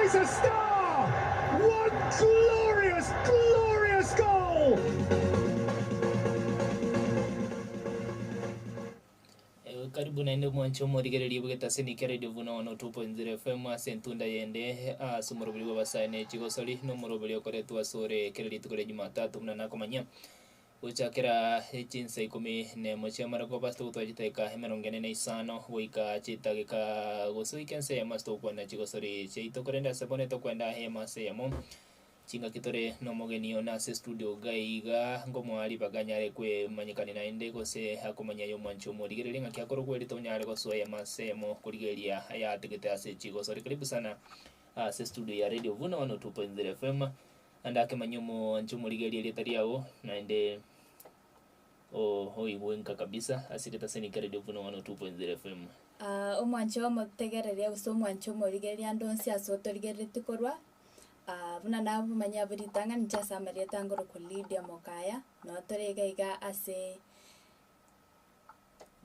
He's a star! What glorious, glorious goal! Karibu naende mwanche omorigereria bw'egetaseni kia Radio Buna 102.0 FM ase entunda yende ase omoroberi bw'abasae ne chigosori na omoroberi okoretwa ase ore kera rituko ria Jumatatu buna nakomanyia Gochakera chinsa ikomi nemo chi'amarogoba ase togotwara chidakika emerongo ene na isano goika chidageka gose goika ense eyemo ase togokwana chigosori chiaito korende ase bono tokwenda eyemo ase eyemo chingaki tore nomogeni one ase estudio iga iga ngomoa ribaga anyare kwemanyekania naende gose akomanya aye omwanchi omorigereria ng'aki akorokwa eri tonyare gosoa eyemo ase eyemo korigereria ayatigete ase chigosori. Karibu sana ase estudio ya Radio Vuna 102.0 FM. Naende akemanyia omoanche omorigererie erieta riao, naende oigwe nka kabisa ase egetaseni kia Radio Buna 102.0 FM. Omwanche omotegereria gose omwanche omorigereria ande onsi ase otorigereretie korwa, buna nabomanyia abwo ritang'ani inche ase amarieta ngorokwa Lydia Mokaya, noo tore iga iga ase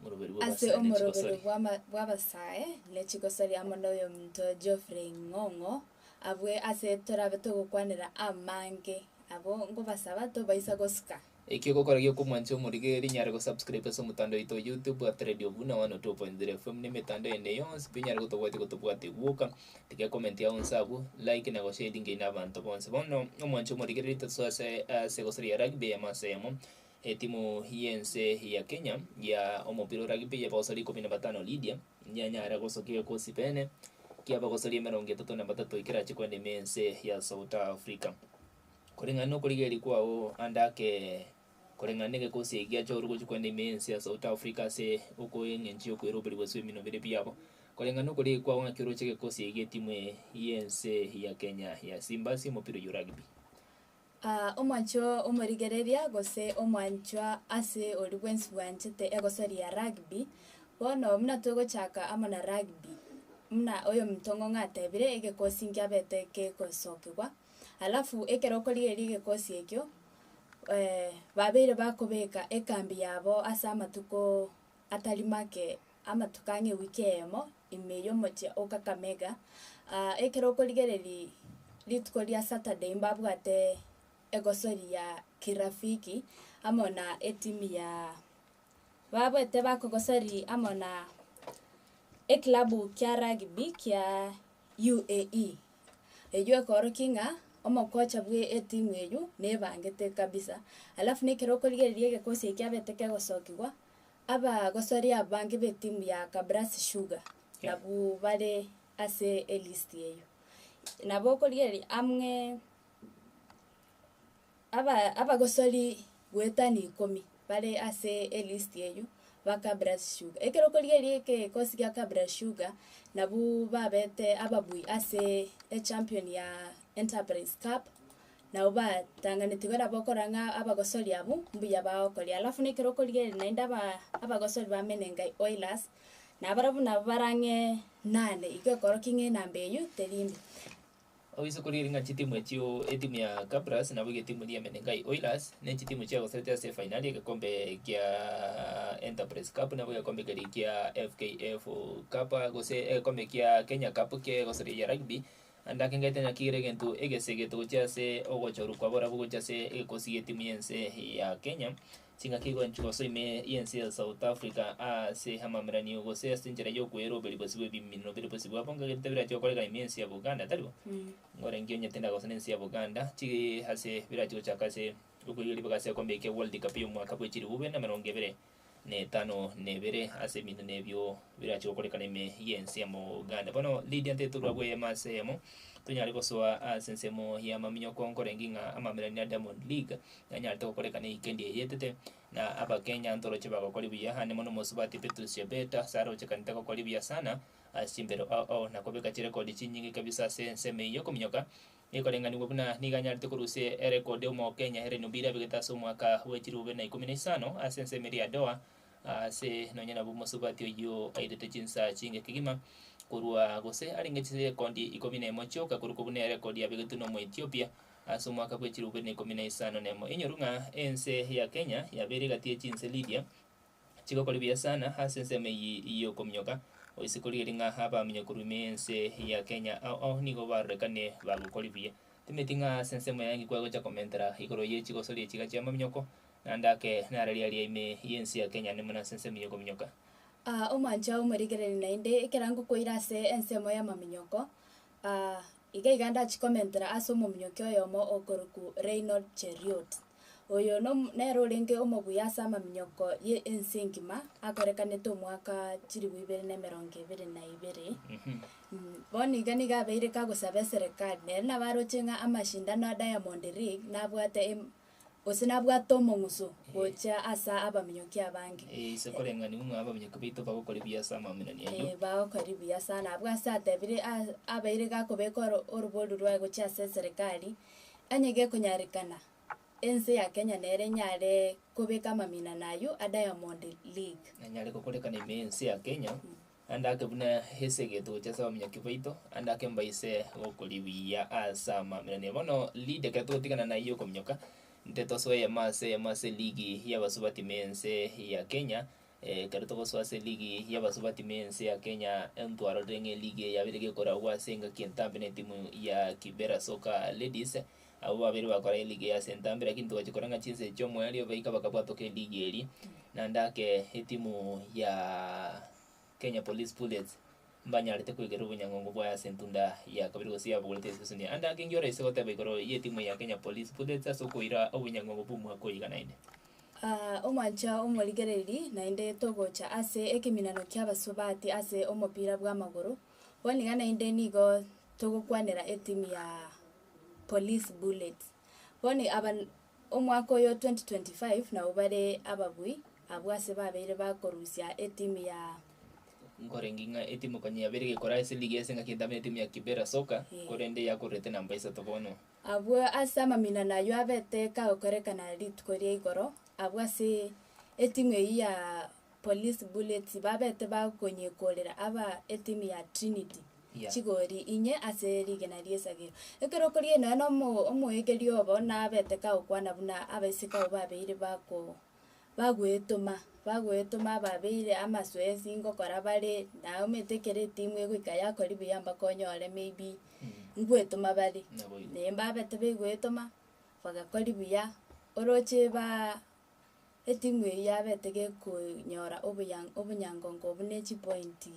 Omoroberi ase bw'abasae ne omoroberi chigosori. bw'ama bw'abasae ne chigosori amo na oyominto Geoffrey Ng'ong'o, abwe ase torabe togokwanera amange, abwo nkobasaba tobaisa gosuka. Eki ogokora giokomwancha omorigereria nyare gosubscribe ase omotandao oito o YouTube at Radio Buna 102.0 FM na emetandao ende yonsi pi onyare gotobwatia gotobwatia gwoka, tiga ecomment yao inse abwo, like na goshare link eye na abanto bonsi. Bono omwancha omorigereria tosoe ase ase egosori ya rugby eyemo ase eyemo. Etimu y'ense ya Kenya ya omopira o rugby y'abagosori ikomi na batano Lydia yanyare gosokia ekosi bene ki'abagosori emerongo etato na batato ekerache kwenda ime y'ense ya South Africa. Koreng'ana nokorigereria kwao ande ake koreng'ana negekosi eki giachoirwe gochia kwenda ime y'ense ya South Africa ase okoeng'encho y'okoeroberia gose eminwa bire biabo. Koreng'ana nokorigereria kwao ng'aki oroche egekosi eki gi'etimu y'ense ya Kenya ya Simbas omopira oyio o rugby. Omwanchwa omorigereria gose omwanchwa ase oria bwensi bwanchete egosori ya rugby, bono buna togochaka amo na rugby, buna oyominto ng'o atebire egekosi nkiabete kegosokigwa, alafu ekero okorigereria egekosi ekio, babeire bakobeka ekambi yabo ase amatuko atari make, amatuko ang'e ewiki eyemo, ime y'omochie o Kakamega, ekero okorigereria rituko ria Saturday mbabwate egosori ya kirafiki amo na etimu ya babwate bakogosori amo na eklabu kia rugby kia UAE. Eywo ekorokia ng'a omokocha bwe etimu eywo nebangete kabisa. Alafu na ekero okorigereria egekosi eki kiabete kegosokigwa, Abagosori abange b'etimu ya Kabras Sugar nabwo bare ase elist eyio. Nabo okorigereria amng'e aba abagosori goetania ikomi bare ase elist eyio ba Kabras Sugar. Ekero okorigereria ekekosi gia Kabras Sugar nabwo babete ababui ase echampion ya Enterprise Cup. Nabo batang'aneti igo nabo okorora ng'a abagosori abwo mbuya bagokoria. Alafu na ekero okorigereria naende aba abagosori ba Menengai Oilers, nabarabwo nabo bare ang'e nane, igo ekorokia ng'a enamba eywo teri mbe. Oise korigereria ng'a chitimu echio etimu ya Kabras nabo iga etimu ya Menengai Oilers, ne chitimu chiagoserete ase efainali egekombe kia Enterprise Cup nabo egekombe keria kia FKF Cup gose egekombe kia Kenya Cup kia egosori ya rugby, Naende akengete ng'a kera egento egesegeto gochia ase ogochorwa kwa barabwo gochia ase egekosi gi'etimu y'ense ya Kenya, chingaki igo gosoa ime y'ense ya South Africa ase amameranio gose ase enchera y'okweroberia bosio bw'ebiminwa bire bosio bwabo ng'a birache gokorekana ime y'ense ya Buganda, tari bo? Ngorenge onye tindagosa nense ya Buganda, chi ase birache gochaka ase okoiga ribaga ase egekombe ekia World Cup y'omwaka bwe chilifu bibere na emerongo ebere na etano na ebere ase ebinto nebio birache gokorekana ime y'ense ya Uganda. Bono Lydia ntetorwa abwo eyemo ase eyemo, tonyare gosoa ase ensemo y'amaminyoko nkorenge ng'a amamerani a Diamond League nanyarete gokorekana ewikendi eye etete, na abakenya ntoroche bagokori buya ande mono omosubati Beatrice Chebet ase arochekanete gokori buya sana ase chimbero ao ao na kobeka chirekodi chinyinge kabisa ase ensemo eyio okominyoka Ekoreng'anigwa buna nigo anyarete korusia erekodi Omokenya Hellen Obiri abegete ase omwaka bwe chilifu bibere na ikomi na isano ase ensemo eria ya Doha ase nonya nabo omosubati oyio airete chinsa chinge kegima korwa gose arenge chisekondi ikomi na emo chioka korwa buna erekodi yabegetwe na Omoethiopia ase omwaka bwe chilifu bibere na ikomi na isano na emo. Inyoru ng'a ense ya Kenya yabeire egati ye chinse Lydia chigokora buya sana ase ensemo eyio y'okominyoka. Oise korigereria ng'a abamenyo korwa ime y'ense ya Kenya ao ao nigo barorekane bagokori buya. Timeti ng'a ase ensemo yaye ngikwa gocha komentera igoro ye chigosori echiga chi'amaminyoko, naende ake nararia aria ime y'ense ya Kenya nemo nase ensemo y'okominyoka. Aa omwancha omorigereria naende ekero ngokoira ase ensemo y'amaminyoko, aa iga iga ndachi komentera ase omominyoki oyomo okorokwa Reynold Cheruiyot. Oyo nomo nere orenge omobuya ase amaminyoko ye ense engima, akorekanete omwaka chilifu ibere na emerongo ebere na ibere. Bono iga nigo abeire kagosaba eserekari, nere nabo aroche ng'a amashindano a Diamond League nabwate em gose nabwate omong'uso gocha asa abaminyoki abange. Ase koreng'anigwa ng'a abaminyoki baito bagokora buya ase amaminani ayio. Eh, bagokora buya sana. Abwo ase atebire a- abeire gakobeka oro orobori rwaye gochia ase eserekari, onye gekonyarekana, ense ya Kenya nere enyare kobeka amaminano ayio a Diamond League. Nanyare gokorekana ime y'ense ya Kenya, Ande ake buna esegeto gochia ase abaminyoki baito, ande ake mbaise gokori buya ase amaminanio. Bono leader ekero togotigana naye okominyoka, nte tosoe eyemo ase eyemo ase eligi y'abasubati ime y'ense ya Kenya, ekero togosoa ase eligi y'abasubati ime y'ense ya Kenya, ntwarorire ng'a eligi eye yabeire gekoragwa ase engaki entambe na etimu ya Kibera Soccer Ladies, abwo babere bakora eligi eye ase entambe lakini togochia korora ng'a chinsa echi chia omoerio baika bakabwatoka eligi eria, naende ake etimu ya Kenya Police Bullets mbanyarete koigerera obonyang'ongo bwaye ase entunda ya kabere gose yabogorete eseason eye. Ande ake ngiora ase goteba igoro y'etimu ya Kenya Police Bullets ase okoira obonyang'ongo bw'omwaka oyo iga naende. Omwancha omorigereri naende togocha ase ekeminano ki'abasubati ase omopira bw'amagoro, bono iga naende nigo togokwanera etimu ya Police Bullets. Bono aba omwaka oyo 2025 nabo bare ababui abwo ase babeire bakorusia etimu ya. Nkorenge ng'a etimu konya yabeire gekora ase ligi ase engaki entambe na etimu ya Kibera Soccer, korende yakorete namba isato bono. Abwo ase amaminano ayio abete kagokorekana rituko ria igoro, abwo ase etimu eyio ya Police Bullets babete bakonyekorera aba etimu ya Trinity chigori inye ase rigena ri'esagero. Ekero okoria nonya na omo omoegeri obo nabete kagokwana buna abaiseke abwo babeire bako bagoetoma bagoetoma babeire amasoesi ngokora bare naye omanyete ekero etimu egoika yakori buya mpaka onyore maybe ngoetoma bare. Naboigo. Naende mbabete begoetoma, bagakori buya, oroche ba etimu eyio yabete gekonyora oboya obonyangongo obwo ne chipointi.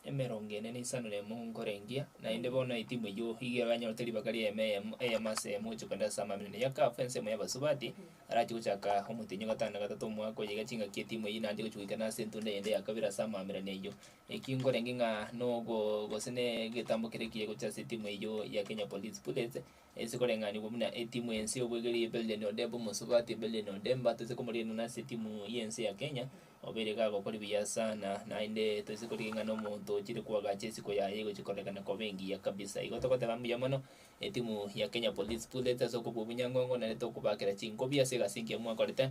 Emerongo ene na isano na emo nkorengia, naende bono etimu eyio iga banyorete ribaga ri'eyemo eyemo eyemo ase eyemo gochia kogenda ase amaminano ya CAF ensemo y'abasubati, arache gochaka omotienyi o gatano na gatato omwaka oyo iga chingaki etimu eyio naende egochia goikana ase entunda eyende ya kabere ase amaminano eyio. Eki nkorenge ng'a nogo gose na egetambo kere ekiya gochia ase etimu eyio ya Kenya Police Bullets, ase koreng'anigwa buna etimu ense y'obwegeria Belden Odemba omosubati Belden Odemba toise komorigia ase etimu y'ense ya Kenya, Obeire gagokora buya sana, naende toise korigia ng'a nomonto ochire koagacha esiko yaye egochia kororekana koba engiya kabisa. Igo togoteba mbuya mono, etimu ya Kenya Police Bullets ase okobua obonyangongo naende tokobakera chinkobi ase egasi engiya mwakorete,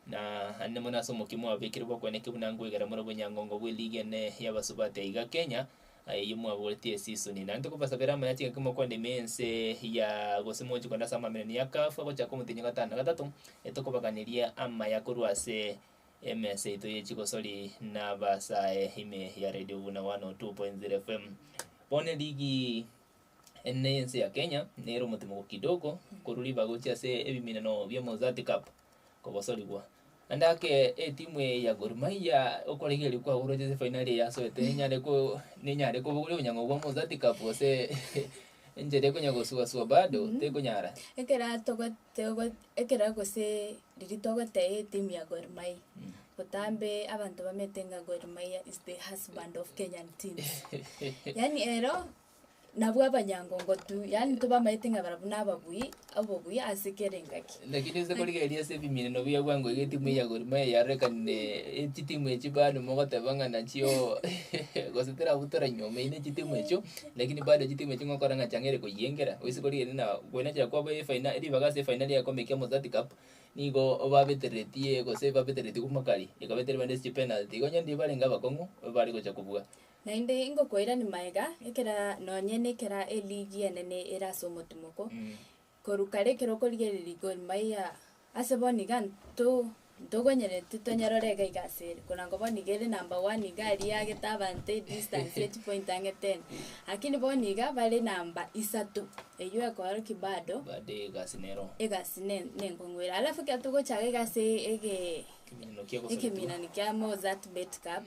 na ande mono ase omokia mwabekire bw'okoeneki buna nkoigera more obonyangongo bwe eligi ene y'abasubati aiga Kenya, eyio mwaboretie esisoni. Naende tokobasabera amaya chingaki mokoenda ime y'ense ya gose mogochia kogenda ase amaminani ya CAF agochaka omotienyi o gatano na gatato, etokobaganeria amaya korwa ase Emesa yaito ye chigosori na abasae ime ya Radio Buna 102.0 FM. Bono eligi ene y'ense ya Kenya nere omotimoko kidogo korwa ribaga gochia ase ebiminano bia Mozart Cup kogosorigwa. Naende ake etimu eye ya Gor Mahia okoregereria kwabo oroche ase efainali eye yasoete nenyare ko nenyare kobogoria obonyang'au bwa Mozart Cup gose enchera ekonya gosuasua bado tekonyara. Ekero togo togo ekero gose riria togoteba etimu ya Gor Mahia, botambe abanto bamanyete ng'a Gor Mahia is the husband of Kenyan teams. Yaani ero, nabwo abanyangongo tu, yaani tobamaete ng'a barabwo na ababui, obobui ase kera engaki. Lakini ase korigereria ase ebimineno buya bwango iga etimu eye ya Gor Mahia yarorekanire chitimu echi bado mogoteba ng'a nachio gose terabutora nyuma ine chitimu echio, lakini bado chitimu echio ngokora ng'a chang'eire koyiengera, oise korigereria na koenachera kwabo efaina ribaga ase efainali ya egekombe kia Mozart Cup, nigo babeteretie gose babeteretie komakari, ekabetereria bande ase chipenalty, igo onye ndiri barenge abakong'u, bare gocha kobua. Naende ngokoirania magega, ekera nonye na ekera eligi enene ere ase omotimoko, korwa kare ekero okorigereria Gor Mahia ase bono iga nto. Ntogonyereti tonyerore iga iga ase ere, korwa bono iga ere number one iga aria agete abanto edistance ya chipoint ang'e ten. Lakini bono iga bare namba isato, eywo ekorokia bado, Bado egasi nero. egasi ne nenkong'u ere. Alafu ekero togochaka iga ase egee Ekeminano kia gosoretwa. ekeminani kia Mozart Bet Cup,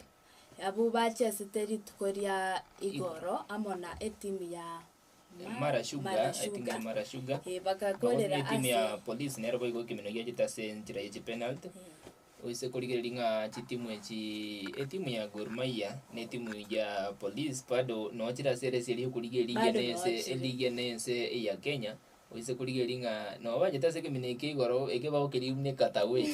abwo bachesete rituko ria igoro amo na etimu ya Mara Sugar, etimu ya Mara Sugar. Eh, bakakorera Etimu ya ase Police nero boigo ekemino giachete ase enchera ye chipenalty. Oise korigereria ng'a chitimu echi, etimu ya Gor Mahia na etimu ya Police bado noo chire ase eresi eria okorigia eligi Bado ene noo ense chire. eligi ene ense ya Kenya, oise korigereria ng'a noo bachete ase ekemino eke igoro, eke bagokeria buna ekatawei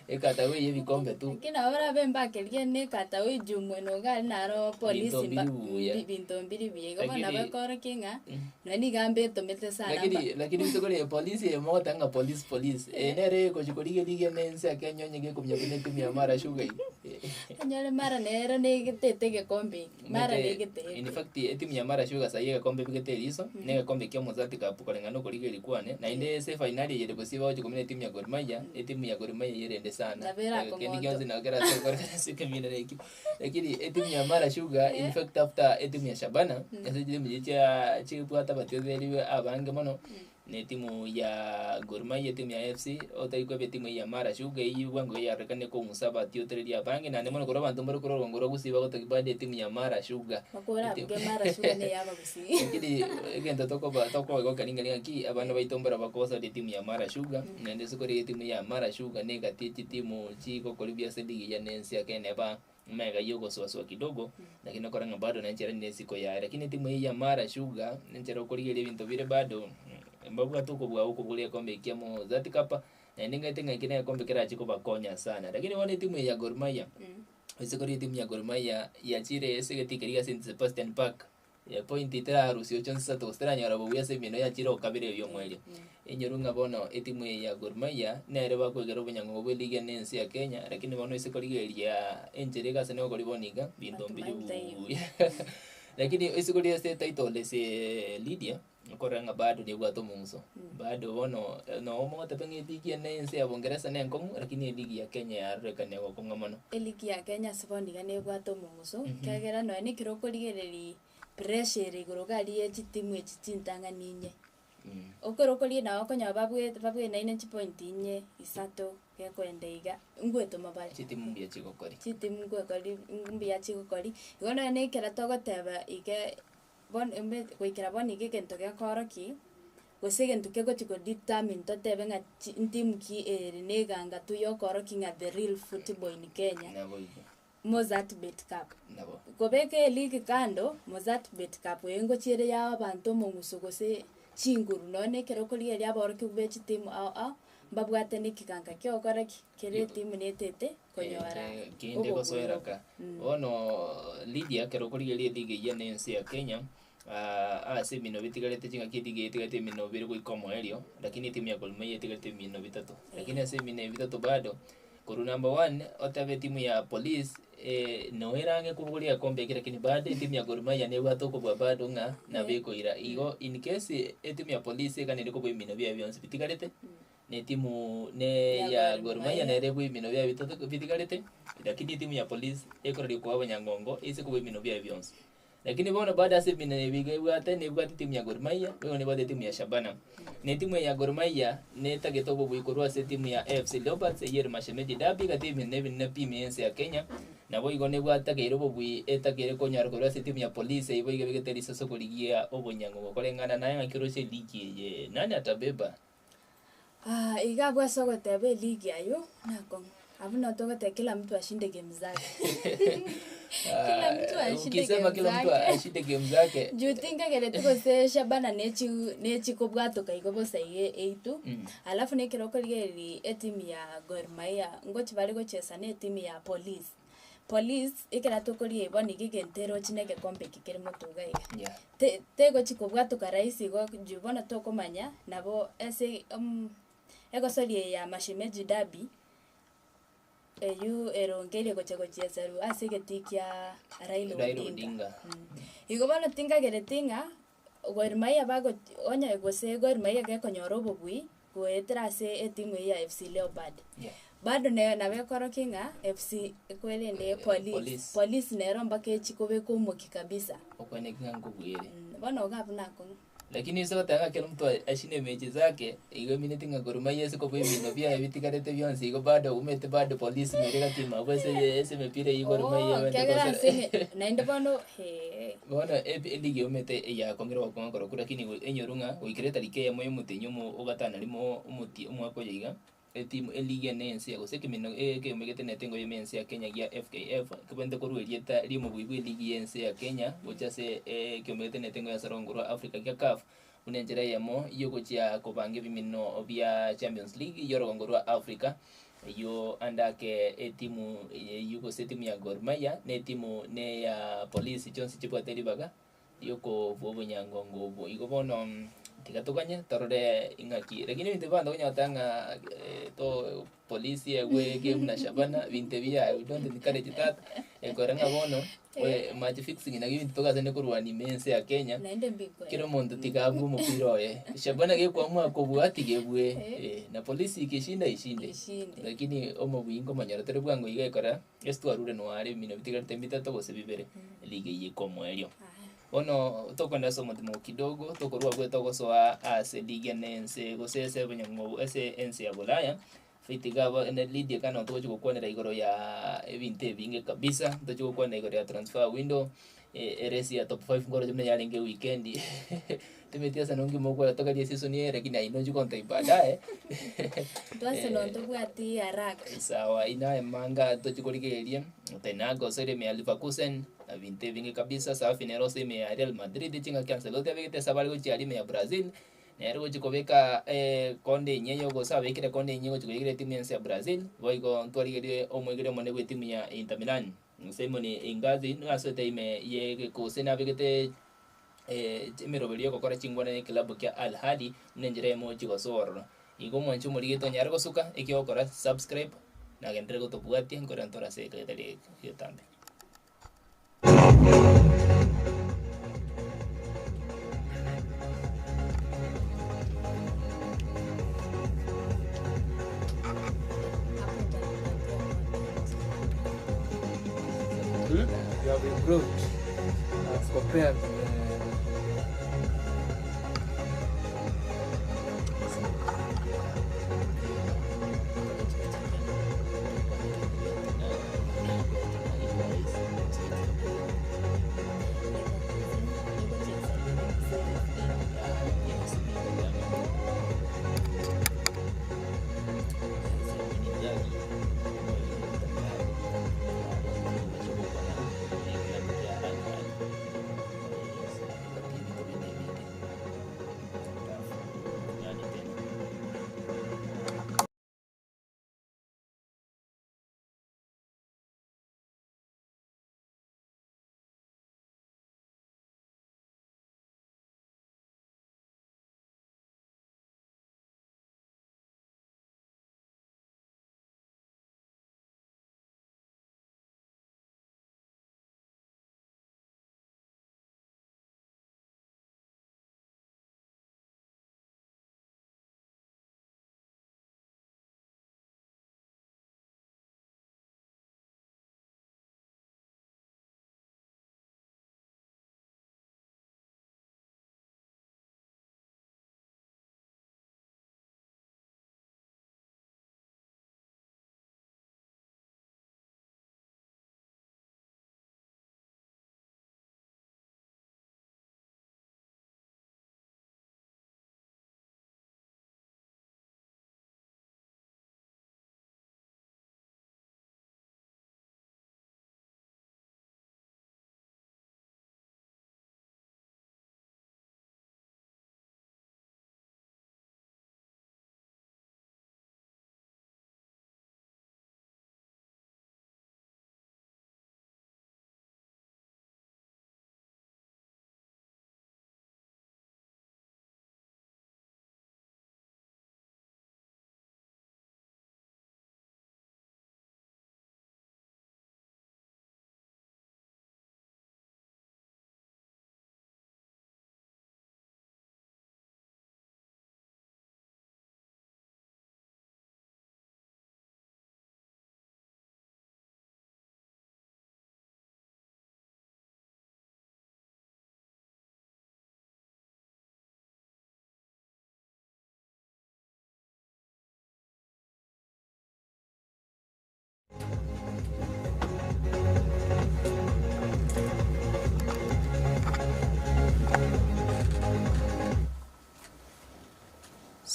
ekatawei ya ebikombe tu. Lakini nabo barabe mbakerigia na ekatawei juu mwene iga aria naro polisi Binto mba mbiri buya. mbi binto mbiri buya. Igo bono nabo Lakini- ekorokia ng'a, nonye niga mbetomete sana mba Lakini lakini ase kore polisi eye mogoteba ng'a police police, eye nere egochi korigia eligi ene ense ya Kenya onye gekomanya buna etimu ya Mara Sugar iga. Onyore mara nero negetete egekombe eke, mara Omanyete, negetete. in fact etimu ya Mara Sugar sahi egekombe ebegete eriso, na egekombe kia Mozart Cup koreng'ana na okorigereria kwane, naende ase efainali eye ere gose bagochi komina etimu ya Gor Mahia, etimu ya Gor Mahia yerende sana. Nabo erakong'ontwa. Kende gionsi nabo kerase gokorekana ase ekemina ekio. Lakini etimu ya Mara Sugar, in fact after etimu ya Shabana, ase chitimu chiria chia chibwate abatiotheri abange mono, na etimu ya Gor Mahia, etimu ya AFC, otari kweba etimu eye ya Mara Sugar eywo bwango yarorekane kong'usa abatiotereri abange, naende mono korwa abanto mbare korwa orogong'o rwa Gusii bagotoki bado etimu ya Mara Sugar. Bakore abuge Mara Sugar na eya abagusii. Lakini egento tokoba tokogoka ring'ana ng'aki abana baito mbaro bakogosoria etimu ya Mara Sugar, naende ase kore etimu ya Mara Sugar na egati ye chitimu chigokori buya ase eligi ya nense ya Kenya neba mega ya ogosoasoa kidogo, lakini okora ng'a bado nenchera ne esiko yaye. Lakini etimu eye ya Mara Sugar, nenchera okorigereria ebinto bire bado, mbabwate okobua okobua egekombe ekia Mozart Cup, naende ng'aete ng'a eke na egekombe kerache kobakonya sana. Lakini bono etimu eye ya Gor Mahia, ase kore etimu ya Gor Mahia yachire ase egetii keria gia St Sebastian Park, Epoint terarusia chionsi isato gose teranyora bobuya ase eminwa yachire okabere erio omoerio. Enyorwe ng'a bono etimu eye ya Gor Mahia nere bakoegera obonyang'ong'o bwe ligi ene ense ya Kenya, lakini bono ase korigereria enchera egase na okori bono iga, binto mbiri Matumaini taiyo. buya. Lakini ase korigereria ase etitle ase Lydia, okorora ng'a bado nebwate omong'uso. Bado bono noo mogoteba ng'a eligi ene ense ya Bongeresa na enkong'u, lakini eligi ya Kenya yarorekana egokong'a mono. Eligi ya Kenya ase bono iga nebwate omong'uso, ekiagera nonya na ekero okorigereria pressure ere igoro iga aria ya chitimu echi chintang'ani inye. Okero okoria nabo okonyora babwete babwenaine chipoint inye, isato, gekoenda iga, ngwetoma bare. Chitimu mbuya chigokori. Chitimu ngwekori mbuya chigokori, igo nonya na ekero togoteba iga bono embe goikera bono iga egento gekorokia, gose egento kegochi kodetermine totebe ng'a chi ntimu ki ere na eganga tu yokorokia ng'a the real football in Kenya, Nabo igo. Mozart Bet Cup. Nabo. Kobeka eligi kando, Mozart Bet Cup eye ngochia ere ya abanto omong'uso gose chinguru nonye na ekero okorigereria abaorokiwa be chitimu ao ao, mbabwate na ekeganka kia ogokora ki? Kera etimu netete konyora Kende obobuya gosoera obo. ka. Bono Lydia ekero okorigereria eligi eyio na ense ya Kenya, ase emino bitigarete ching'aki eligi eye etigarete emino bire goika omoerio, lakini etimu ya Gor Mahia etigarete emino bitato. Lakini ase emino ebi bitato bado, korwa number one, otebe etimu ya Police noyo ere ang'e kobogoria egekombe eke lakini bado etimu ya Gor Mahia nebwate okobua bado ng'a nabo ekoira. Igo in case etimu ya Police eganire kobua emino biaye bionsi bitigarete, na etimu ne Ya ya Gor Gor Mahia Mahia. nere ebue emino biaye bitato bitigarete, lakini etimu ya Police ekoraria koa abanyangongo ase kobua emino biaye bionsi. Lakini bono bado ase emino ebi iga ebwate, nebwate etimu ya Gor Mahia, boigo nebwate etimu ya Shabana. Na etimu eye ya Gor Mahia netagete obobui korwa ase etimu ya AFC Leopards eyio ere Mashemeji Derby gati y'emino ebinene pi ime y'ense ya Kenya, naboigo nebwatakeire obobui etakeire konyora korwa ase etimu ya Police eyio boigo ebegete risaso korigia obonyang'u koreng'ana naye ng'aki oroche eligi eye nani atabeba? Iga abwo ase ogoteba eligi aywo nakong'u, abwo nabo togoteba kila mtu ashinde game zake. Kila mtu ashinde Ukisema game kila mtu zake. ashinde game zake Juu tinkagereti gose Shabana nechi nechikobwatoka igo bosa iga eitu, alafu na ekero okorigereria etimu ya Gor Mahia ngochi bare gochesa na etimu ya Police. Police, ekero tokorigia bono iga egento eroche na egekombe eke kere moto iga iga. Yeah. Te- tegochi kobwatoka rahisi igo juu bono tokomanya, nabo ase egosoria eye ya Mashemeji Derby, eywo erongeire gocha gochiesa ase egetii kia Raila Raila Odinga. Odinga. Igo bono tinkagereti ng'a, Gor Mahia bago onye gose Gor Mahia gekonyora obobui, goetera ase etimu eye ya AFC Leopard. Yeah. Bado nere nabo ekorokia ng'a FC ekwerende police, Police. police nero mpaka echi kobeka omokia kabisa. Okwane ng'a nkobwere. Bono iga abwo nakong'u. Lakini ase ogoteba ng'a kera omonto ashinde emechi zake, igo emineti ng'a Gor Mahia ase kobua ebinto biaye bitigarete bionsi igo bado oumete bado police nere gati mabwo ase ase emepira eywo Gor Mahia Oh, ebande ekiagera gosera. ase eme naende bono hee. Bono ebi eligi omete eyakong'ire gokong'a korokwo lakini go enyoru ng'a goikera etariki eyemo ya omotienyi omo ogatano rimo omotie omwaka oyo iga, Etimu eligi ene y'ense gose ekemino ekeombe getenenete engoyo ime y'ense ya Kenya gia FKF, kebwenerete korwa erieta ri'omobui bw'eligi y'ense ya Kenya gocha ase ekeombe getenenete engoyo ase orogongo rwa Africa gia CAF, buna enchera eyemo y'ogochia kobanga ebimino bia Champions League y'orogongo rwa Africa. Eyio ande ake etimu eyio gose etimu ya Gor Mahia na etimu neya Police chionsi chibwate ribaga. Ri'okobua obonyangongo obwo. Igo bono tiga toganye torore ing'aki. Lakini ebinto ebi abanto bakonyora ng'a to polisi egwe buna shabana binto ebi yaya we don't encourage that, ekore ng'a bono match fixing nabio ebinto togasani korwania ime ense ya Kenya, Naende mbikoe. kera omonto tiga abue omopira oye. Shabana gekoamua kobua tiga ebue, na polisi ikishinda ishinde. Ishinde. Lakini omobui nkomonyora tore bwango iga ekora. Ase twarure noare ebimino bitigarete mbitato gose bibere, eligi eyio ekomoerio. Bono tokogenda ase omotimo kidogo, tokorwa abwo togosoa ase eligi ene ense gose ase obonyang'ou ase ense ya Bulaya, faith iga abo ene Lydia ekero nabo togochi gokwanera igoro ya ebinto ebinge kabisa, ntochi gokwana igoro ya transfer window, eresi ya top five nkoroche buna yarenge ewikendi, timeti ase nonki mokora tokaria eseason eye lakini aye nochi gontebia baadaye. Twanse nonye tobwati haraka. Sawa inaye manga tochi korigereria, Ten Hag osoire ime ya Leverkusen, na binto ebinge kabisa, Safi nere ose ime ya Real Madrid, chingaki Ancelotti abegete esabari gochia aria ime ya Brazil, nere gochi kobeka konde enyia ya gose abekire konde enyia gochi koigera etimu y'ense ya Brazil, boigo ntwarigerie omoigeri omonene bw'etimu ya Inter Milan, Simon Ingazi nasoete ime ye gose nabegete emeroberi y'ogokora chingwana na ekilabu kia Al Ahly buna enchera eyemo ogochia gosoa ororo. Igo omwanchi omorigete onyare gosuka, eki ogokora subscribe, nagenderere gotobwatia nkorente ntore ase egeka getari getambe. You have improved as compared to the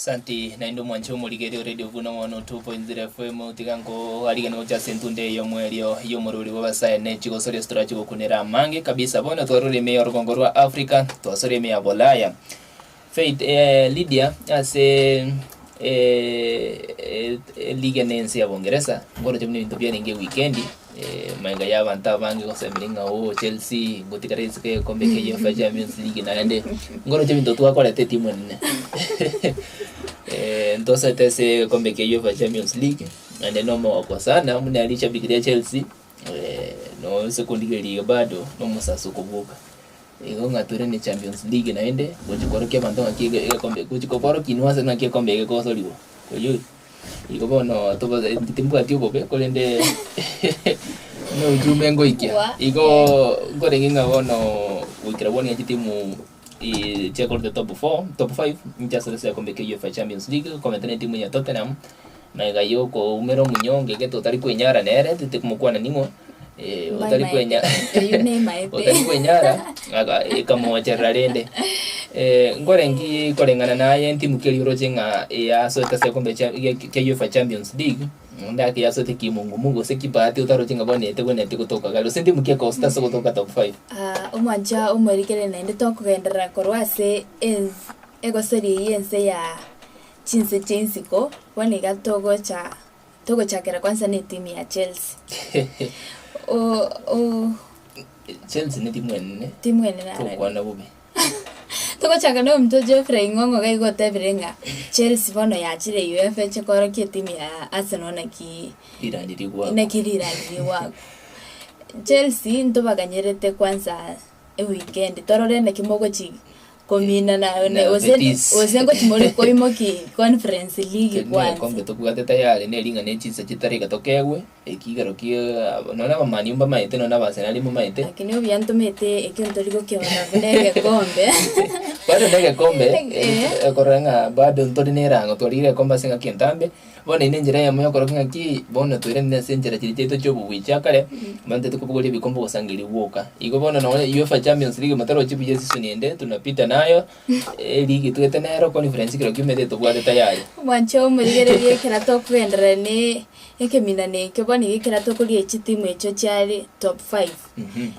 Santi naende omwanche omorigeri o Radio Buna 102.0 FM tiga nkoarigani gocha ase entunde eye y'omoerio y'omorweri bw'abasae ne chigosoria ase torache gokunera amange kabisa. Bono twarure ime y'orugongo rwa Africa, twasore ime ya Bulaya. Faith eh, Lydia ase eh, eliga na ense ya Bongeresa nkoroche buna ebinto biarenge ewikendi eh, magega ya abanto abange gosemeri ng'a oo Chelsea ngotigara isiko egekombe kia UEFA Champions League naende nkoroche ebinto twakorete etimu enene eh, ntosoete ase egekombe kia UEFA Champions League naende na omogoko sana buna rishabiki ria Chelsea eh, nonse kondigereria iga bado na omosaso okoboka. Igo ng'a tore ne Champions League naende, gochia korokia abanto ng'aki ege egekombe gochia koborokia inwe ase ng'aki egekombe eke gegosorigwa, oyio. Igo bono tobo timbwati obobe korende na ujumbe ngoikia. Wa- Igoo nkorenge ng'a bono goikera bono iga chitimu chiakorete top four, top five, nchiasore ase egekombe kia UEFA Champions League, komenta na etimu ya Tottenham, magega ya okoumera omonyonge gete otari kwenyara nere, titikomokwana ning'o. otari kwenya Eyio nemaete. otari kwenyara aka ekamocherera rende nkorengi koreng'ana naye entimu ki eria oroche ng'a eyasoete ase egekombe chia gia kia UEFA Champions League, naende ake yasoete kimungumungu gose kibahati otaroche ng'a bono etebwenereti gotoka gari, gose ntimu ki ekosta ase gotoka top five? Ah, omwancha omorikere naende tokogenderera korwa ase ens egosori eyio ense ya chinse chia isiko, bono iga togocha Togochakera kwanza ne etimu ya Chelsea. O o Chelsea ne timu enene timu enene arari. tokwana bobe. Togochaka na omonto Geoffrey Ng'ong'o iga igotebire ng'a Chelsea bono yachire UEFA eche korokia etimu ya Arsenal naki Rirandi rigwakwa. naki rirandi rigwakwa. Chelsea ntobaganyerete kwanza ewikendi torore naki mogochi Komina na Na gose Betis. gose ngochi more koimoki conference league Keri kwanza. negekombe tobwate tayari ne ring'ana echinsa chitari iga tokegwe, ekigero kia nonya na abamani mbamaete nonya na abaarsenali mbamaete. Lakini obuya ntomete ekio ntori gokiona buna egekombe. Bado na egekombe, Eh. ekorora ng'a bado ntori na erango twarire egekombe ase engaki entambe, Bono eye nenchera eyemo yokorokia ng'aki bono toiranire ase enchera chiria chiaito chia obobuya chia kare, mantete kobogoria ebikombe ogosangereria gwoka. Igo bono nonye UEFA Champions League motarochi buya esisoni ende tunapita nayo, eligi twete nero conference kero kiumete tobwate tayari. Mwanche omorigererie ekero tokogenderera ne ekeminano ekio bono iga ekero tokoria chitimu echio chiare top five.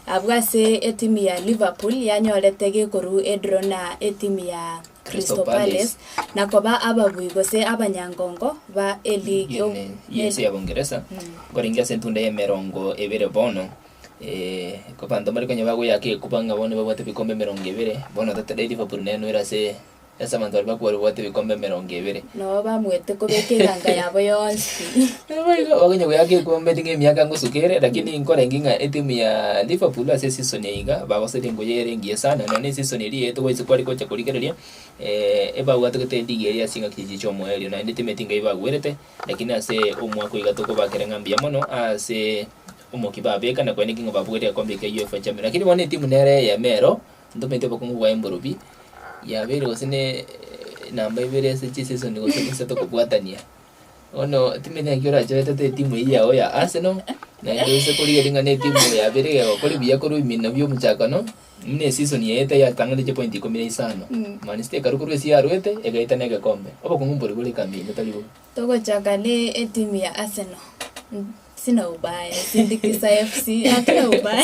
Abwo ase etimu ya Liverpool yanyorete gekorwa edraw na etimu ya Crystal Crystal Palace. Palace, na koba ababui gose abanyangongo ba eligi Yene y'ense ya Bongeresa, nkorenge ase entunda y'emerongo ebere bono, eh, abanto mbare konya bagoyaka ekuba ng'a bono babwate ebikombe emerongo ebere, bono totebe Liverpool nere noere ase ase abanto baria bakware babwate ebikombe emerongo ebere. Nabo bamuete kobeka eganga yabo yonsi. Naboigo bakonya goyaka ekuba mbeti ng'a emiaka ngosuka ere, lakini nkorenge ng'a etimu ya Liverpool ase eseason eye iga, bagosire engoya ere engiya sana, nonya na eseason eria yaetwa goisa kware gocha korigereria, ebabwatogete eligi eria ase chingaki chiria chi'omoerio, naende timeti ngai bagwerete, lakini ase omwaka oyo iga tokobakera ng'a mbuya mono ase omokia babeka na koeneki ng'a babwere egekombe ekia UEFA Champions. Lakini bono etimu nere eyemo ero, ntomanyete obokong'u bwaye mborobio, yabeire gose ne namba ibere ase chiseason gose isato kobwatania. Bono timanyeti naki orachoretete etimu eyio yao ya Arsenal, naende ase korigereria ng'a na etimu yabeire egokora buya korwa ebiminwa bia omochakano, Buna esisoni yaeta yatang'anete chipointi ikomi na isano, Man City ekarwa korwa ase yarwete, egaeta na egekombe. Obokong'u mbori bore ekambi ime tari bobe. Togochaka ne etimu ya Arsenal, sina ubaya, Sindikisa FC, hatuna ubaya.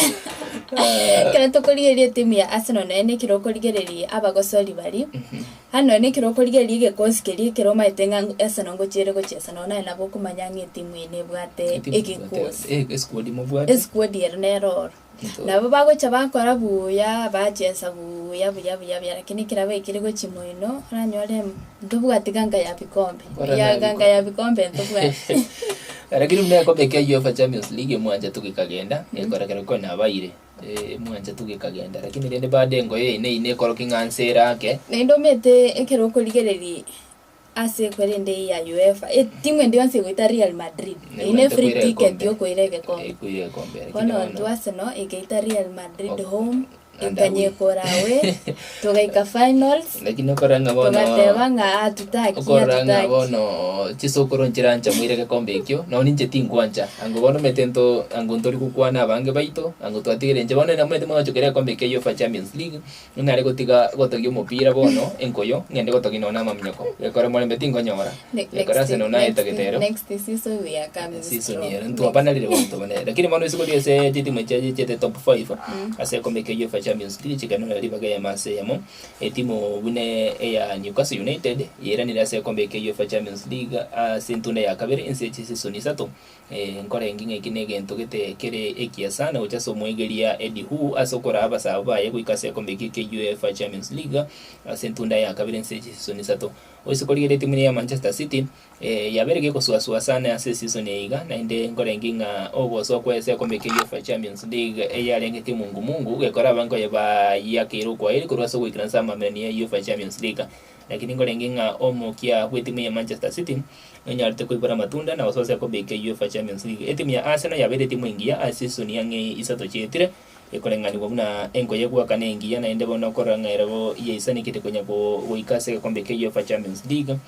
Ekero tokorigereria etimu ya Arsenal nonye ekero okorigereria abagosori baria, yaani nonye ekero okorigereria egekosi keria ekero omanyete ng'a Arsenal ngochia ere gochiesa nonye naye nabo okomanya ng'a etimu eye nebwate egekosi. Esquad mobwate. Esquad ero nere oro. Nabo bagocha bakora buya, bachesa buya buya buya buya, lakini ekero baikire gochia moino, oranyore ntobwati ganga ya bikombe, Ora ya na ganga ya bikombe ntobwati. Lakini buna egekombe kia UEFA Champions League emwancha togekagenda, gekora kero konya nabaire, emwancha togekagenda, lakini rende bado engoyo eye neino ekorokia ng'a nse ere ake. Naende omanyete ekero okorigereria Ase ekorende eye ya UEFA, etimu ende yonsi egoita Real Madrid, eyio ne Nebwate free koira ticket egekombe. yokoira egekombe. Ekoira egekombe, lakini Bono bono intwe Arsenal egaita Real Madrid Ok. home. And away. Ekanyekora away, togaika finals, Lakini okora ng'a bono togateba ng'a hatutaki okorora ng'a hatutaki. bono chisokoro nchirancha moire gekombe ekio, nonye ninche tinkwancha, ango bono omanyete nto ango ntori gokwana abange baito, ango twatigire inche bono namanyete mogacho keria gekombe ekia UEFA Champions League, nare gotiga gotogia omopira bono enkoyo, ng'ende gotogia nonye na amaminyoko, gekore morembe tinkonyora, gekore ase nonye naetagete ero. Next season we are coming Season strong. ero ntwabanarire bono ntwabanarire lakini bono ase kori ase chitimu echi chiachete top 5 ase ekombe eke UEFA Champions League chikanora ribaga eyemo ase eyemo etimu buna eya Newcastle United yairanire ase ekombe eke UEFA Champions League ase entunda ya kabere ense chisisoni isato Nkorenge ng'a eki negento gete kere ekiya sana gocha ase omoegeria Eddie Howe ase okoraa abasaabo baye goika ase ekombe eke kia UEFA Champions League ase entunda ya kabere ense chisisoni isato. Oise korigereria etimu ya Manchester City yabeire gegosuasua sana ase esisoni eye iga naende nkorenge ng'a ogosoa kwaye ase ekombe eke UEFA Champions League eyarenge kemungumungu gekora abange oye bayiakeire okwaeri korwa ase ogoikera ase amamerani ya UEFA Champions League. Lakini nkorenge ng'a omokia bw'etimu ya Manchester City nonyarete koibora amatunda na gosoa ase ekobeka UEFA Champions League. Etimu ya Arsenal yabeire etimu engiya ase season ang'e isato chietire, ekoreng'anigwa buna enkoyo egoakana engiya naende bono okorora ng'a ere bo yaisanekete konya goika ase egekombe kia UEFA Champions League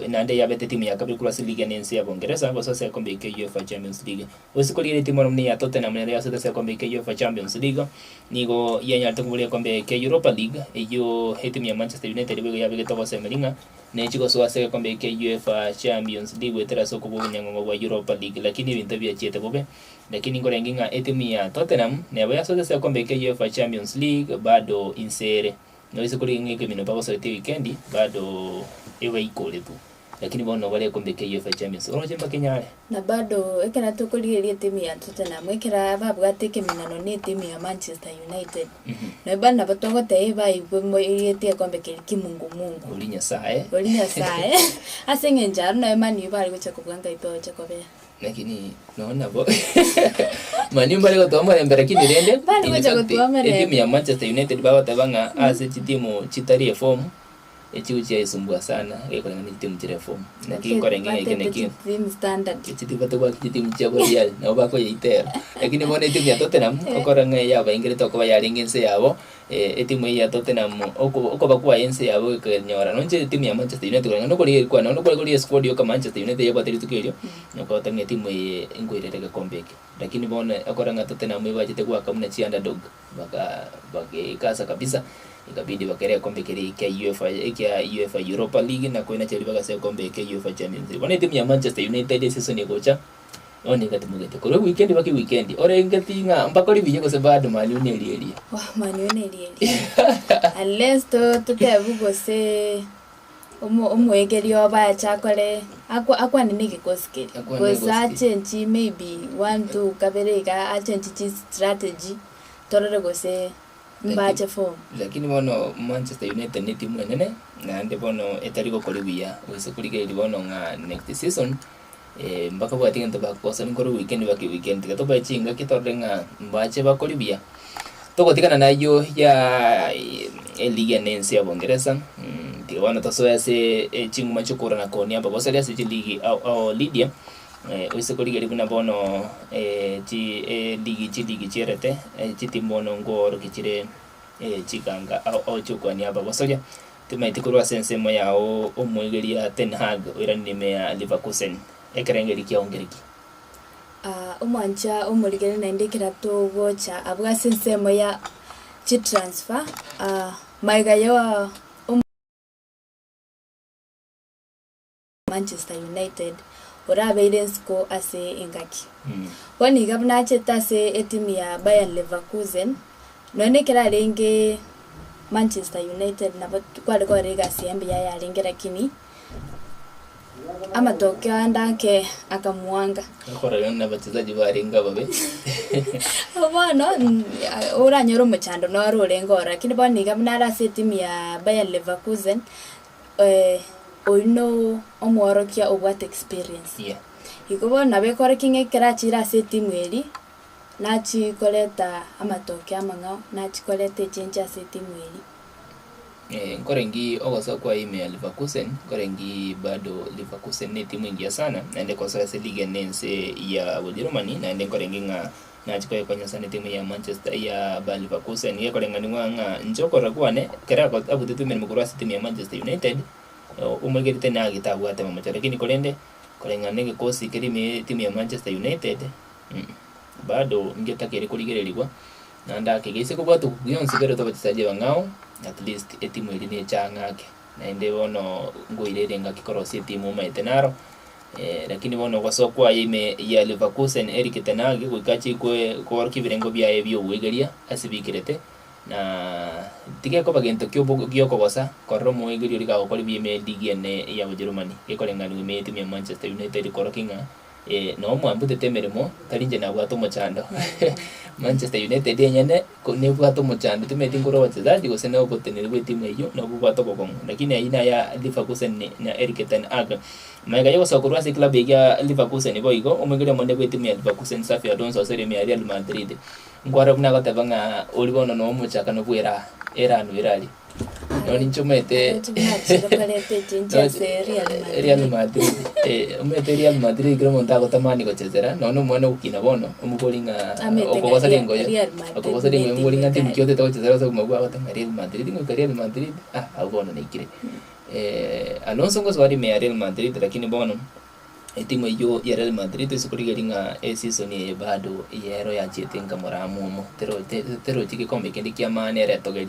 naende yabete etimu ya kabere korwa ase league ene ense ya Bongeresa gosoa ase egekombe kia UEFA Champions League. Gose korigereria etimu ero buna eya Tottenham nero yasoete ase egekombe kia UEFA Champions League, nigo yanyarete koboria egekombe kia Europa League, eyio etimu ya Manchester United boigo yabegete ogosemeria ng'a nechi gosoa ase egekombe kia UEFA Champions League goetera ase okobua obonyang'ong'o bwa Europa League lakini ebinto biachiete bobe. Lakini nkorenge ng'a etimu ya Tottenham nabo yasoete ase egekombe kia UEFA Champions League bado inse ere. Noise korigereria ng'a ekemino bagosoetie ewikendi bado ebaikoretwe. Lakini bono bare egekombe kia UEFA Champions oroche mpaka enyare. Na bado ekero tokorigereria etimu ya Tottenham, ekero babwate ekeminano na etimu ya Manchester United, nabo bado nabo togoteba baigwe moirete egekombe keria kimungumungu. Ori Nyasaye. Ori Nyasaye, ase eng'encho aro naye Man U bare gocha kobua ngai toche kobea. Lakini nonya nabo Man U mbare gotoa omorembe lakini rende Mbare in gocha fact, gotoa omorembe. etimu ya Manchester United bagoteba ng'a ase chitimu chitari efomu Echigo chiayesumbua sana gekoreng'ana ne chitimu chire form. Naki nkorenge ng'a eke Batete neki chitimu standard. chitibate goaka chitimu chiabo Real nabo bakoyeitera. Lakini bono etimu ya Tottenham okora ng'a yabaingerete okoba yarenge ense yabo etimu eye ya Tottenham oko okoba kwaye ense yabo ekenyora nonche etimu ya Manchester United koreng'ana nokorigia kwane nonye kore korigia esquad yoka Manchester United yabwate rituko erio, nokogota ng'a etimu eye nkoirere egekombe eke. Lakini bono okora ng'a Tottenham ebachete goaka buna chi underdog. Baka bagaikasa kabisa, ikabidi bakere egekombe keria kia UEFA ekia UEFA Europa League na koina chiria bagase egekombe ekia UEFA Champions League. Bono etimu ya Manchester United esesoni egocha, bono egatimogete korwa ewikendi mpaka ewikendi, orengeti ng'a mbakore buya gose bado Man U neri eria. Wah, Man U neri eria. Unless to totebwe gose omo omoegeria obo ache akore akwa akwane na egekosi keria. Akwane Gose egekosi keria. achenchi maybe one two kabere iga achenchi chistrategy torore gose mbache form. Lakini bono Manchester United ne etimu enene, naende bono etari gokori buya, gose korigereria bono ng'a next season mbakabwati gento bakosa ninkore weekend mpaka eweekend, tiga tobae chingaki torore ng'a mbache bakori buya. Togotigana nayio ya eligi ene ense ya Bongeresa, tiga bono tosoe ase chinguma chiokorana konia abagosori ase chiligi ao ao Lydia. Oise korigereria buna bono chi eligi chiligi chierete, chitimu bono nkoorokia chire chiganga ao ao chiokwania abagosoria. Timaeti korwa ase ensemo yao omoegeria Ten Hag oiranire ime ya Leverkusen, ekerengerio kiao nkereki? Omwancha omorigere naende ekero togocha abwo ase ensemo ya chitransfer, magega ya Manchester United orabeire ensiko ase engaki. Bono iga buna achete ase etimu ya Bayern Leverkusen, nonya nekero arenge Manchester United nabo kware kore egasi embuya yarenge lakini amatokeo ande ake akamuanga. Okorora buna abachezaji barenge ababe. Bono oranyore omochando noro orenge ororo lakini bono iga buna are ase etimu ya Bayern Leverkusen, Oyio no omworokia obwate experience. Yeah. Igo bono nabo ekorokia ng'a ekero achire ase etimu eria, nachie koreta amatoke amang'ao, nachie koreta echange ase etimu eria. Nkorengi ogosoa kwaye ime ya Leverkusen, nkorengi bado Leverkusen ne etimu engiya sana, naende ekosoa ase league ene ense ya Ujerumani, naende nkorengi ng'a. Nachia koyekonya sana etimu ya Manchester ya Bayer Leverkusen gekoreng'anigwa ng'a inche okorora kwane ekero ako abutetwe emeremo korwa ase etimu ya Manchester United, omoigeri Ten Hag tabwate mamocho lakini korende koreng'ana na egekosi kere ime ya etimu ya Manchester United bado ngetakeire korigererigwa naende ake gese kobwata okwo gionsi kere tobachesaji abang'ao at least etimu eria nechang'a ake. Naende bono nkoirere engaki korosia etimu omanyete naro, lakini bono ogosoa kwaye ime ya Leverkusen Erik ten Hag goika achie koe koorokia ebirengo biaye bia obwegeria ase bikerete, na tigekoba gento kia obo giokogosa korora omoegeria oria gagokora buya ime eligi ene ya Ujerumani, gekoreng'aniwa ime yetimu ya Manchester United korokia ng'a Noo mwambutete emeremo, tari inche nabwate omochando. Manchester United enyene ko nebwate omochando, timanyeti nkore owachezaji gose na oboteneneri bwa etimu eyio nabwo bobwate obokong'u. Lakini ayio naya Leverkusen na Erik ten Hag. Magega ya ogosoka korwa ase eclub eyio ya Leverkusen boigo, omoigori omonene bwa etimu ya Leverkusen Xavi Alonso ase eremo ya Real Madrid, nkware buna agoteba ng'a oria bono noo omochakano bwa eraha, eraha noyo eraria. Nonye ninche omanyete Real Madrid omanyete Real Madrid kera omonto agotamani gochezera nonye na omwana ogokina bono omobori ng'a okogosa ringoyo okogosa ringoyo omobori ng'a timu ki otagete gochezera ase obogima bwao agoteba ng'a Real Madrid ngoika Real Madrid ah abwo bono naikire. Alonso ngosoa are ime ya Real Madrid lakini bono. Etimu eyio ya Real Madrid ase korigereria ng'a eseason eye bado yero yachiete nkamoramo omo tero terochi gekombe kende ki'amaana eretogerie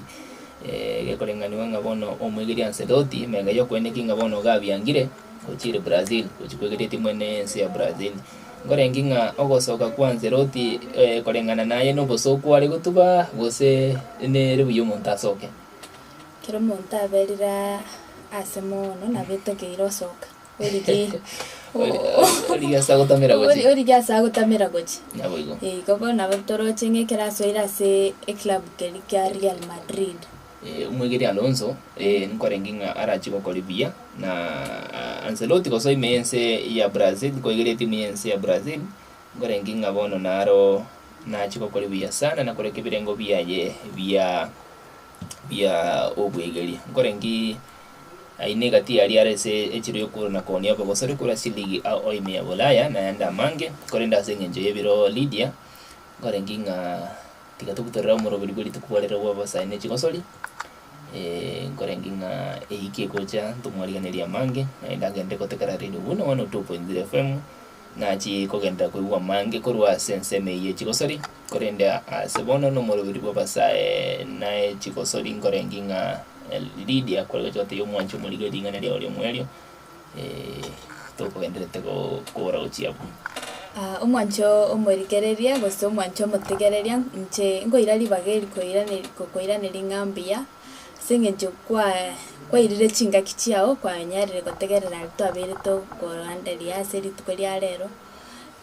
gekoreng'aniwa ng'a bono omoegeria Ancelotti magega yokoeneki ng'a bono iga abiangire ochire Brazil gochia koegeria etimu ene ense ya Brazil. Nkorenge ng'a ogosoka kwa Ancelotti koreng'ana naye na obosoku are gotuba gose nere buya omonto asoke. Ekero omonto aberire ase mono nabo etokeire osoka. Origie Origie ase agotamera gochia. Origie ase agotamera gochia. Naboigo. Eh, igo bono nabo toroche ng'a ekero asoire ase eclub keria kia Real Madrid. Omwegeri Alonso, nkorenge ng'a arachie gokora buya, na Ancelotti gosoa ime y'ense ya Brazil, koigeria etimu y'ense ya Brazil, nkorenge ng'a bono naro nachie gokora buya sana na koreka ebirengo biaye bia bia obwegeria. Nkorenge Ayio negati yaria are ase echiro y'okoura na koonia obogosori korwa ase chiligi ao ime ya Bulaya na ayande amange, korende ase engencho y'ebiro Lidia, nkorenge ng'a tiga tobutorere omoroberi bwe rituko bwarero bw'abasae ne chigosori, nkorenge ng'a eyiki egocha ntomwariganerie amange, naende agende gotekera Radio Buna 102.0 FM, nachie kogenderera koigwa amange korwa ase ensemo eyio ye chigosori, korende ase bono nomoroberi bw'abasae naye chigosori nkorenge ng'a. Lidia kore gocha gotebia omwanchi omorige ring'ana riao ri'omoerio, tokogendererete gokora gochia abwo. Omwanchi omorigereria gose omwanchi omotegereria, inche nkoira ribaga eri koiraneri kokoiraneria ng'a mbuya, ase eng'encho kwa kwairire chingaki chiago kwanyarire gotegerera aria twabeire tokoranderia ase rituko ria rero,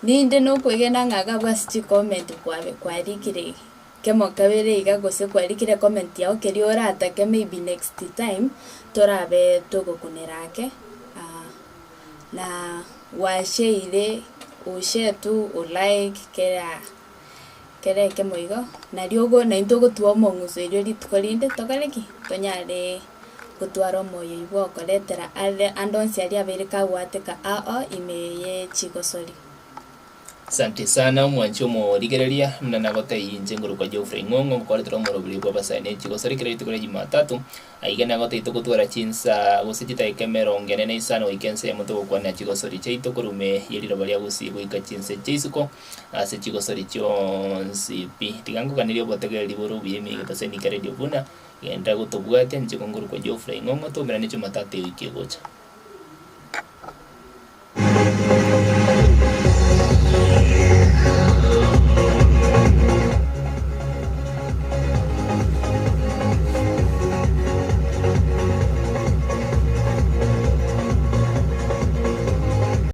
ninde nokoegena ng'a iga abwo ase chicomment kwabe kwarikire. Kemo kabere iga gose kwarikire comment yao keria oratake maybe next time torabe togokunera ake na gwashaire oshare tu olike kera kera ekemo igo nario ogo naintwe ogotua omong'uso erio rituko rinde tokore ki? Tonyare gotwara omoyo oywo bwa okoretera are ande onsi aria abeire kagwateka ao ime ye chigosori. Asante sana omwanchi omorigereria, buna nagotebia inche ngorokwa Geoffrey Ng'ong'o, ngokoretera omoroberi bw'abasae ne chigosori kera rituko ria Jumatatu, aiga nagotebia togotwara chinsa gose chidakika emerongo ene na isano goika ense eyemo togokwanera chigosori chiaito korwa ime ye riroba ria Gusii goika chinse chia isiko ase chigosori chionsi pi. Tiga ngoganerie obotegereri bore obuya ime egetaseni kia Radio Buna, genda gotobwatia inche ngorokwa Geoffrey Ng'ong'o, toumerane Jumatatu ewiki egocha.